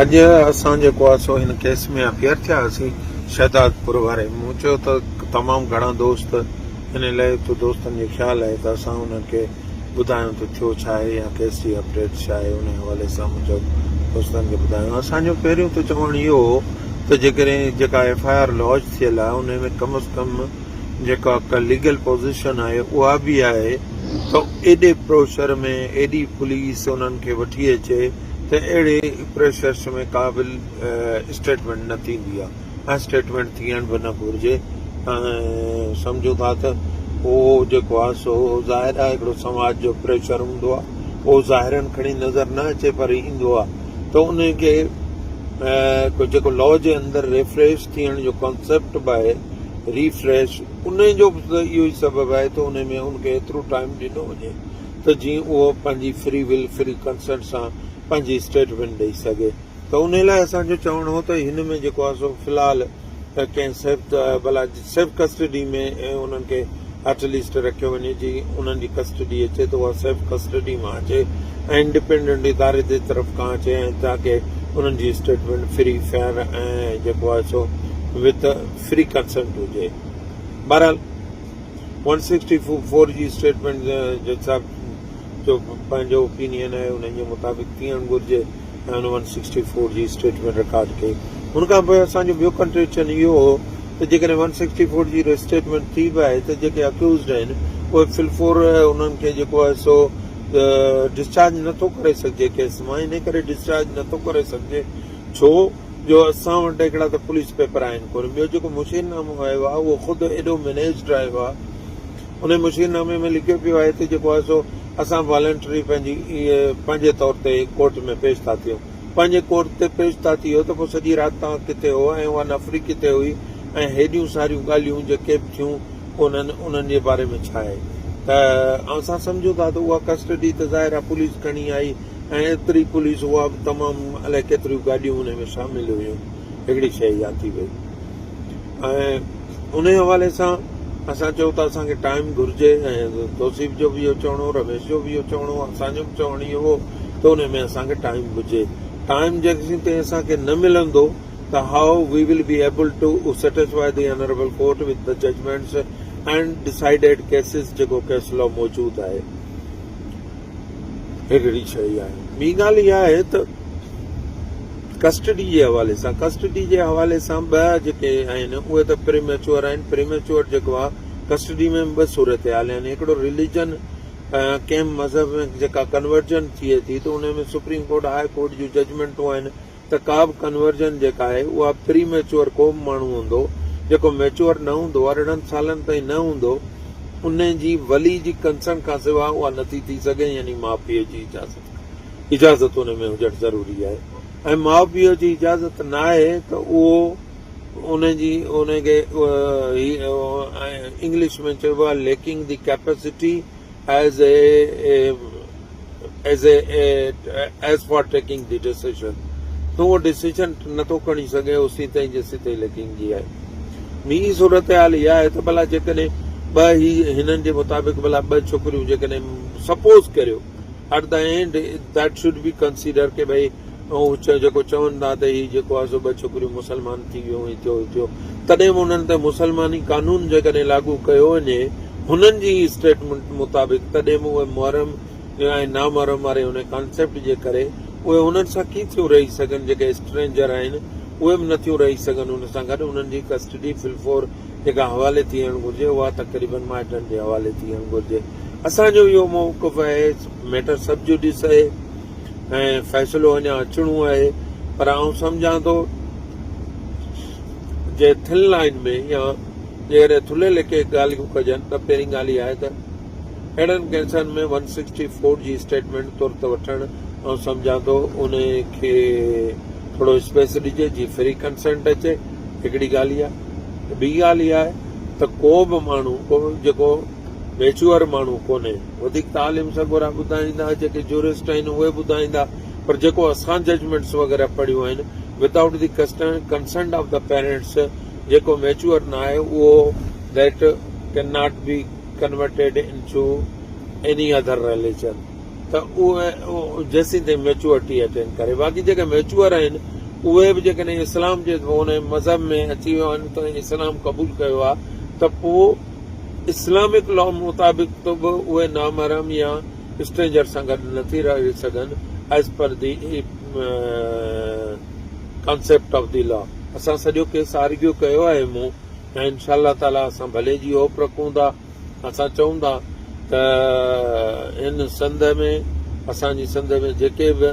اڄ اسان جيڪو آهي سو هن ڪيس ۾ اپيئر ٿيا هئاسين شهدادپور واري مون چيو ته تمام گهڻا دوست ان لاء ته دوستن جو خيال آهي ته اسان انهن کي ٻڌايون ته ٿيو ڇا آهي يا ڪيس جي اپڊيٽ ڇا آهي ان حوالي سان مون چيو دوستن کي ٻڌايون اسان جو پهريون ته چوڻ اهو هو ته جيڪڏهن جيڪا ايف I R لاج ٿيل آهي ان ۾ ڪم از ڪم جيڪا ليگل پوزيشن آهي اها به آهي ته ايڏي پريشر ۾ ايڏي پوليس انهن کي وٺي اچي ته اهڙي پريشرس ۾ قابل اسٽيٽمينٽ نه ٿيندي آهي ۽ اسٽيٽمينٽ ٿيڻ به نه گهرجي ۽ سمجهون ٿا ته اهو جيڪو آهي سو ظاهر آهي هڪڙو سماج جو پريشر هوندو آهي اهو ظاهرن کڻي نظر نه اچي پر ايندو آهي ته ان کي جيڪو لا جي اندر ريفريش ٿيڻ جو ڪانسيپٽ به آهي ريفريش ان جو به اهو ئي سبب آهي ته ان ۾ ان کي ايترو ٽائيم ڏنو وڃي ته جيئن اهو پنهنجي فري ول فري ڪنسنٽ سان پنهنجي اسٽيٽمينٽ ڏئي سگهي ته ان لاء اسان جو چوڻ هو ته هن ۾ جيڪو آهي سو في الحال ڪنهن سيف ڀلا سيف ڪسٽڊي ۾ انهن کي ايٽ ليسٽ رکيو وڃي جي انهن جي ڪسٽڊي اچي ته اها سيف ڪسٽڊي مان اچي ۽ انڊيپينڊنٽ اداري جي طرف کان اچي ۽ تاڪه انهن جي اسٽيٽمينٽ فري فيئر ۽ جيڪو آهي سو وٿ فري ڪنسنٽ هجي. بهرحال ون سڪسٽي فور جي اسٽيٽمينٽ جج صاحب جو پنهنجو اوپينين آهي ان جي مطابق ٿيڻ گهرجي ۽ ان ون سڪسٽي فور جي اسٽيٽمينٽ رڪارڊ ڪئي. ان کان پوء اسان جو ٻيو ڪنٽينشن اهو هو ته جيڪڏهن ون سڪسٽي فور جي اسٽيٽمينٽ ٿي به آهي ته جيڪي اڪيوزڊ آهن اهي في الفور انهن کي جيڪو آهي سو ڊسچارج نٿو ڪري سگهجي ڪيس مان انهي ڪري ڊسچارج نٿو ڪري سگهجي ڇو جو اسان وٽ هڪڙا ته پوليس پيپر آهن ڪونه ٻيو جيڪو مشير نامو آيو آهي اهو خود ايڏو مينيجڊ آيو آهي ان مشير نامي ۾ لکيو پيو آهي ته جيڪو آهي سو اسان والنٽري پنهنجي پنهنجي طور تي ڪورٽ ۾ پيش ٿا ٿيون پنهنجي ڪورٽ تي پيش ٿا ٿيو ته پوء سڄي رات توهان ڪٿي هو ۽ اها نفري ڪٿي هئي ۽ هيڏيون ساريون ڳالهيون جيڪي به ٿيون انهن انهن جي باري ۾ ڇا آهي ته اسان سمجهون ٿا ته اها ڪسٽڊي ته ظاهر آهي پوليس کڻي آئي ۽ ايتري پوليس اها به تمام الائي ڪيتريون گاڏيون ان ۾ شامل هيون هڪڙي شيء اها ٿي وئي ۽ ان حوالي سان اسان چيو ته اسان کي ٽائيم گهرجي ۽ توصيف جو به اهو چوڻ هو رميش جو به اهو چوڻ هو اسان جو به چوڻ اهو هو ته ان ۾ اسان کي ٽائيم گهرجي ٽائيم جيسين تائين اسان کي نه ملندو ته how we will be able to satisfy the honourable court with the judgments and decided cases جيڪو ڪيس لا موجود آهي هڪڙي شيء آهي. ٻي ڳالهه اها آهي ته ڪسٽڊي جي حوالي سان ڪسٽڊي جي حوالي سان ٻه جيڪي آهن اهي ته پريميچوئر آهن پريميچوئر جيڪو آهي ڪسٽڊي ۾ ٻه صورتحال آهن هڪڙو رليجن ڪنهن مذهب ۾ جيڪا ڪنورجن ٿئي ٿي ته ان ۾ سپريم ڪورٽ هاء ڪورٽ جون ججمينٽون آهن ته ڪا به ڪنورجن جيڪا آهي اها پري ميچوئر ڪو به ماڻهو هوندو جيڪو ميچوئر نه هوندو 18 سالن تائين نه هوندو ان جي ولي جي ڪنسنٽ کان سواء اها نٿي ٿي سگهي يعني ماء پيء جي اجازت اجازت ان ۾ هجڻ ضروري آهي ۽ ماء پيء جي اجازت نه آهي ته اهو ان جي ان کي انگلش ۾ چئبو آهي lacking the capacity as a as a as for taking the decision تون اهو ڊسيشن نٿو کڻي سگهين اوسين تائين جيسين تائين ليڪنگ جي آهي ٻي صورتحال اها آهي ته ڀلا جيڪڏهن ٻه هي هنن جي مطابق ڀلا ٻه ڇوڪريون جيڪڏهن سپوز ڪريو at the end that should be consider ڪي ڀئي هو جيڪو چون ٿا ته هي جيڪو آهي سو ٻه ڇوڪريون مسلمان ٿي ويون هي ٿيو هي ٿيو تڏهن به انهن تي مسلماني قانون جيڪڏهن لاڳو ڪيو وڃي هنن جي اسٽيٽمنٽ مطابق تڏهن به اهي محرم ۽ نامحرم واري ان ڪانسيپٽ جي ڪري اهي انهن سان ڪيئن ٿيون رهي سگهن جيڪي اسٽرينجر آهن اهي به نٿيون رهي سگهن ان سان گڏ انهن جي ڪسٽڊي في الفور جيڪا حوالي ٿيڻ گهرجي اها تقريبن مائٽن جي حوالي ٿيڻ گهرجي اسان جو اهو موقف آهي ميٽر سب جوڊيس آهي ۽ فيصلو اڃا اچڻو آهي پر آئون سمجهان ٿو جي ٿن لائن ۾ يا جيڪڏهن ٿلهي ليکي ڳالهيون ڪجن ته پهرين ڳالهه اها آهي ته اهڙن ڪيسن ۾ ون سڪسٽي فور جي اسٽيٽمينٽ ترت وٺڻ آئون سمجهان ٿو ان کي ٿورو اسپيس ڏجي جي فري ڪنسينٽ اچي هڪڙي ڳالهه اها ٻي ڳالهه اها آهي ته ڪو به ماڻهو ڪو جيڪو ميچوئر ماڻهو ڪونهي. وڌيڪ ته عالم سڳورا ٻڌائيندا، جيڪي جورسٽ آهن اهي ٻڌائيندا، پر جيڪو اسان ججمينٽس وغيره پڙهيون آهن without the consent of the parents جيڪو ميچوئر نه آهي اهو that can not be converted into any other religion. ته اهي جيسين تائين ميچوئرٽي اٽين ڪري باقي جيڪي ميچوئر آهن اهي به جيڪڏهن اسلام جي ان مذهب ۾ اچي ويا آهن ته اسلام قبول ڪيو آهي ته پوء اسلامڪ لا مطابق ته به اهي نامحرم يا اسٽرينجر سان گڏ نه ٿي رهي سگهن as per the concept of the law اسان سڄو ڪيس آرگيو ڪيو آهي مون ۽ انشاء الله تعالي اسان ڀلي جي هوپ رکون ٿا اسان چئون ٿا ته هن سنڌ ۾ اسان جي سنڌ ۾ جيڪي به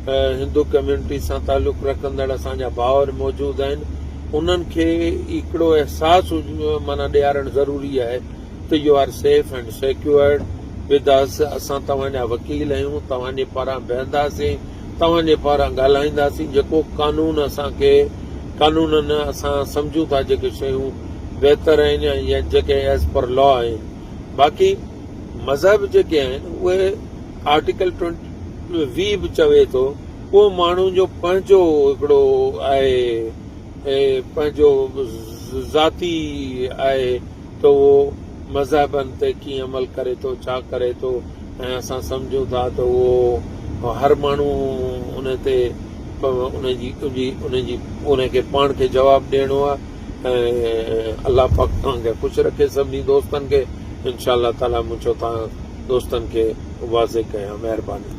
هندو ڪميونٽي سان تعلق رکندڙ اسان جا ڀائر موجود آهن انهن کي هڪڙو احساس معنيٰ ڏيارڻ ضروري آهي ته you are safe and secured with us اسان توهان جا وڪيل آهيون توهان جي پاران بيهنداسين توهان جي پاران ڳالهائينداسين جيڪو قانون اسان کي قانونن اسان سمجهون ٿا جيڪي شيون بهتر آهن يا جيڪي ايز پر لا آهن باقي مذهب جيڪي آهن اهي آرٽيڪل 20 به چوي ٿو اهو ماڻهو جو پنهنجو هڪڙو آهي پنهنجو ذاتي آهي ته اهو مذهبن تي ڪيئن عمل ڪري ٿو ڇا ڪري ٿو ۽ اسان سمجهون ٿا ته اهو هر ماڻهو ان تي ان جي ان جي ان کي پاڻ کي جواب ڏيڻو آهي ۽ الله پاڪ توهان کي خوش رکي سڀني دوستن کي انشاء الله تعالي مون چيو توهان دوستن کي واضح ڪيان مهرباني.